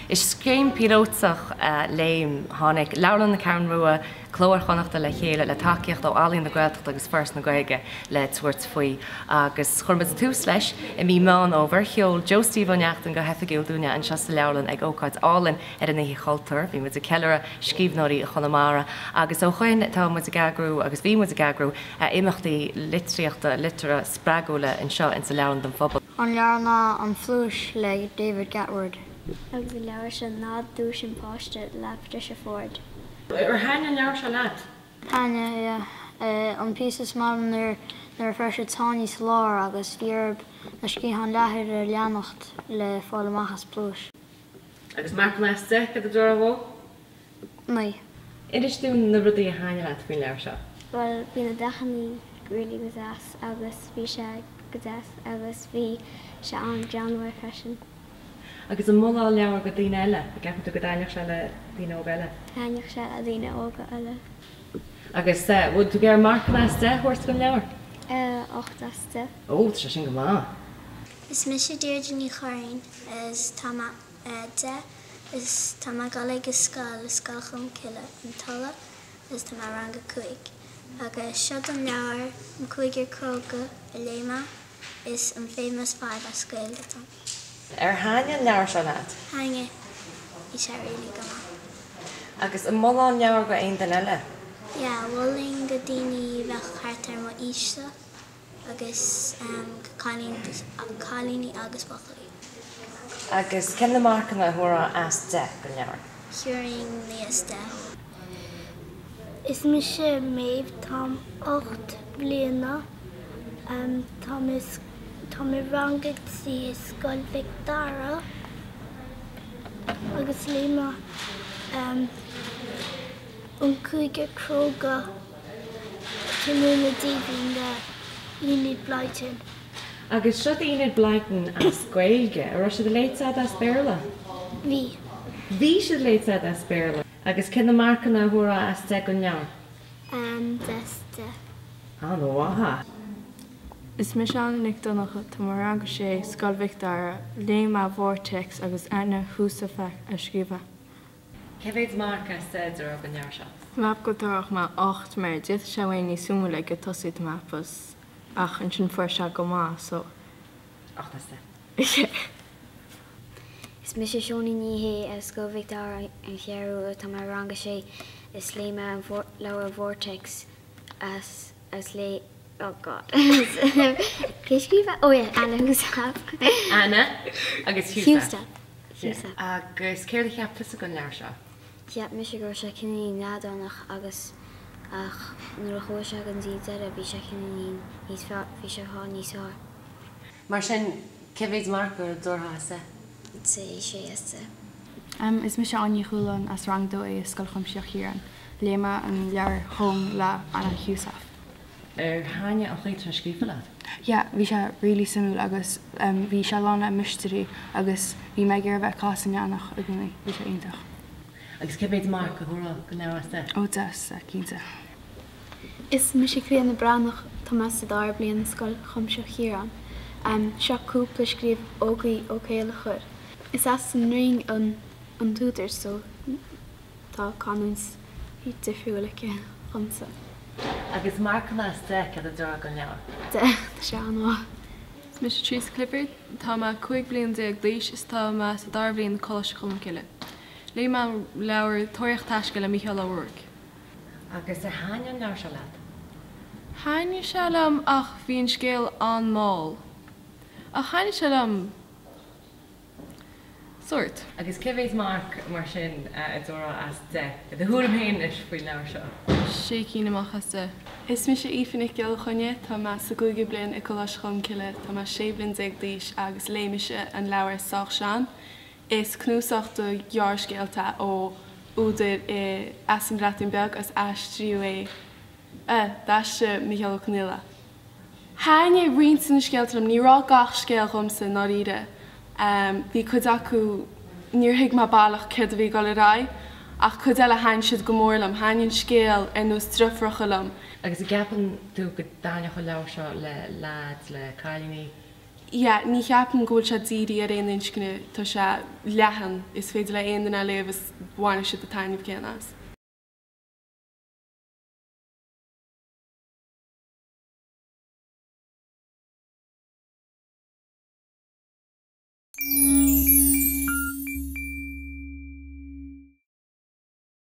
Is scéim píolótach Léim. Tháinig Leabharlann na Ceathrún Rua, Cló Iar-Chonnachta le chéile le tacaíocht ó Ealaín na Gaeltachta agus Foras na Gaeilge le tabhairt faoi agus chuir muid tús leis i mí Meán Fhómhair. Sheol Joe Steve Ó Neachtain go hoifigiúil dúinne anseo sa leabharlann ag ócáid álainn ar an Oíche Chultúir. Bhí muid ag ceiliúradh scríbhneoirí Chonamara agus ó shoin tá muid ag eagrú agus bhí muid ag eagrú imeachtaí litríochta, liteartha spreagúla anseo insa leabharlann don phobal. An leabhar ná An Phluais le David Gatward. Agus an leabhar seo Ná Dúisigh an Páiste le Patricia Forde. Ar thaitin an leabhar seo leat? Thaitin, yeah. An píosa is mó nuair nuair a fuair siad sáinnithe sa lár agus bhí orthu na sciatháin leathair a leanacht le fáil amach as pluais. Agus marcanna as 10, cad a déarfá dhó? 9. Inis dúinn na rudaí a thaitnigh leat faoin leabhar seo. Bhuel, bhí na dathanna really go deas agus bhí sé go deas agus bhí sé an-greannmhar freisin. Agus an molfá an leabhar go daoine eile? An gceapann tú go dtaitneodh sé le daoine óga eile? Thaitneodh sé le daoine óga eile. Agus bhfuil tú ag iarraidh marcanna as 10 a thabhairt don leabhar? 8 as 10. Ó, tá sé sin go maith. Is mise Deirdre Ní Churraoin is tá mé 10 is tá mé ag dul ag an scoil, Scoil Cholmcille, an Tulaigh agus tá mé i rang a 5. Agus seo don leabhar An Cúigear Cróga a léigh mé is an Famous Five as Gaeilge atá ann. Ar thaitnigh an leabhar seo leat? Thaitnigh. Bhí sé really go maith. Agus an molfá an leabhar go aon duine eile? Yeah, mholfainn go daoine a bheadh thart ar mo aois-sa. agus cailíní agus buachaillí. Agus cé na marcanna a thabharfá as 10 don leabhar? Thabharfainn 9 as 10. Is mise Méabh, táim 8 mbliana, táim i táim i rang a 3 i Scoil Mhic Dara agus léigh mé An Cúigear Cróga. Tráthnóna Díomhaoin le Enid Blyton. Agus seo Enid Blyton as Gaeilge. An raibh siad léite agat as Béarla? Bhí. Bhí siad léite agat as Béarla. Agus cé na marcanna a thabharfá as 10 don leabhar? 10 as 10. An-mhaith. Is mise Anna Nic Donncha, tá mé i rang a sé, Scoil Mhic Dara. Léigh mé Vortex agus Anna Heussaff a scríobh é. Cé mhéad marc as 10 a thabharfá don leabhar seo? Mheap go dtabharfadh mé 8 mar d'fhéadfadh sé a bheith níos suimiúla ag an tosaigh do mheapas ach ansin fuair sé go maith so. 8 as 10. Yeah. Is mise Seonaidh Ní Shé as Scoil Mhic Dara, An Cheathrú Rua, tá mé i rang a sé is léigh mé an leabhar Vortex as as léigh oh god cé scríobh é? Oh yeah Anna Heussaff. Anna agus Heussaff. Agus céard a cheap tusa den leabhar seo? Cheap mise go raibh sé cineáilín leadránach agus ach nuair a chuaigh sé go dtí deireadh bhí sé cineáilín níos fearr, bhí sé fá níos fearr. Mar sin, cé mhéad marc a dtabharfá as 10? Sé 6 as 10. Is mise Áine Ní Chualáin as Rang 2A i Scoil Chuimsitheach Chiaráin. Léigh mé an leabhar Home le Anna Heussaff. Ar thaitnigh an chaoi atá sé scríofa leat? Yeah, bhí sé really suimiúil agus bhí sé lán le mystery agus bhí mé ag iarraidh bheith ag casadh an leathanach i gcónaí, bhí sé iontach. Agus cé mhéad marc a thabharfá don leabhar as 10? Ó 10 as 10, cinnte. Is mise Clíodhna Breathnach, tá mé sa dara bliain i Scoil Chuimsitheach Chiaráin. Seo cúpla a scríobh Ógie Ó Céilleachair. Is as an Rinn an an t-údar so Tá canúint difriúil aici dhomsa. Agus marcanna as 10, céard a déarfá don leabhar? 10, tá sé an-mhaith. Is mise Teresa Clifford, tá mé 15 bliain d'aois is tá mé sa dara bhliain i Coláiste Cholmcille. Léigh mé an leabhar Tóraíocht Taisce le Mícheál Ó Ruairc. Agus ar thaitnigh an leabhar seo leat? Thaitnigh sé liom ach bhí an scéal an-mhall. Ach thaitnigh sé liom. Sórt. Agus cé mhéad marc, mar sin, a dtabharfá as 10, i do thuairim féin anois, faoin leabhar seo? Sé cinn amach as 10. Is mise Aoife Nic Giolla Chainnigh, tá mé sa gcúigiú bliain i Coláiste Cholmcille, tá mé 16 bliain d'aois agus léigh mise an leabhar Sách Sean. Is cnuasach de ghearrscéalta ó údar i as an Bhreatain Bheag agus aistríodh é, d'aistrigh Mícheál Ó Conghaile é. Thaitnigh roinnt de na scéalta liom, ní raibh gach scéal dhomsa i ndáiríre. Bhí cuid acu, níor thuig mé baileach céard a bhí ag dul ar aghaidh, ach cuid eile thaitin siad go mór liom. Thaitin an scéal ar nós deirfiúracha liom. Agus an gceapann tú go dtaitneodh an leabhar seo le leaids, le cailíní? Yeah, ní cheapaim go bhfuil sé dírithe ar aon inscne, tá sé leathan, is féidir le aon duine a léamh is bainfidh siad an taitneamh céanna as.